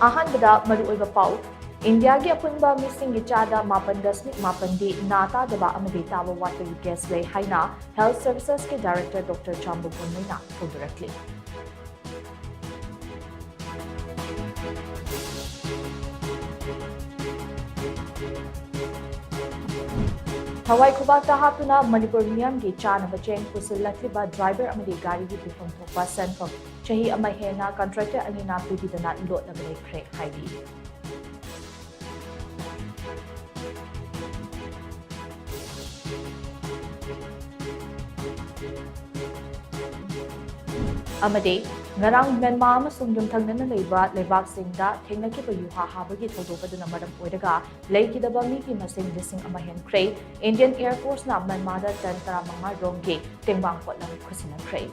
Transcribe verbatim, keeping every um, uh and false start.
ꯑꯍꯥꯟꯕꯗ ꯃꯔꯨꯑꯣꯏꯕ ꯄꯥꯎ꯫ ꯏꯟꯗꯤꯌꯥꯒꯤ ꯑꯄꯨꯟꯕ ꯃꯤꯁꯤꯡꯒꯤ ꯆꯥꯗ ꯃꯥꯄꯟ ꯗꯁꯃꯤꯛ ꯃꯥꯄꯟꯗꯤ ꯅꯥ ꯇꯥꯗꯕ ꯑꯃꯗꯤ ꯇꯥꯕ ꯋꯥꯠꯄꯒꯤ ꯀꯦꯁ ꯂꯩ ꯍꯥꯏꯅ Health Servicesꯀꯤ Director Doctor ꯆꯥꯝꯕ ꯄꯣꯟꯃꯩꯅ ꯐꯣꯡꯗꯣꯔꯛꯂꯤ꯫ ꯊꯋꯥꯏ ꯈꯨꯕꯥꯛꯇ ꯍꯥꯞꯇꯨꯅ ꯃꯅꯤꯄꯨꯔ ꯃꯤꯌꯥꯝꯒꯤ ꯆꯥꯅꯕ ꯆꯦꯡ ꯄꯨꯁꯤꯜꯂꯛꯂꯤꯕ ꯗ꯭ꯔꯥꯏꯚꯔ ꯑꯃꯗꯤ ꯒꯥꯔꯤꯒꯤ ꯄꯤꯐꯝ ꯊꯣꯛꯄ ꯁꯦꯟꯐꯝ ꯆꯍꯤ ꯑꯃ ꯍꯦꯟꯅ ꯀꯟꯇ꯭ꯔꯦꯛꯇꯔ ꯑꯅꯤꯅ ꯄꯤꯕꯤꯗꯅ ꯂꯣꯠꯂꯒ ꯂꯩꯈ꯭ꯔꯦ ꯍꯥꯏꯔꯤ꯫ ꯑꯃꯗꯤ ꯉꯔꯥꯡ ꯃ꯭ꯌꯥꯟꯃꯥꯔ ꯑꯃꯁꯨꯡ ꯌꯨꯝꯊꯪꯅꯅ ꯂꯩꯕ ꯂꯩꯕꯥꯛꯁꯤꯡꯗ ꯊꯦꯡꯅꯈꯤꯕ ꯌꯨꯍꯥ ꯍꯥꯕꯒꯤ ꯊꯧꯗꯣꯛ ꯑꯗꯨꯅ ꯃꯔꯝ ꯑꯣꯏꯔꯒ ꯂꯩꯈꯤꯗꯕ ꯃꯤꯒꯤ ꯃꯁꯤꯡ ꯂꯤꯁꯤꯡ ꯑꯃ ꯍꯦꯟꯈ꯭ꯔꯦ꯫ Indian Air Forceꯅ ꯃ꯭ꯌꯥꯟꯃꯥꯔꯗ ꯇꯟ ꯇꯔꯥꯃꯉꯥ ꯔꯣꯝꯒꯤ ꯇꯦꯡꯕꯥꯡ ꯄꯣꯠꯂꯝ ꯈꯨꯠꯁꯤꯟꯅꯈ꯭ꯔꯦ꯫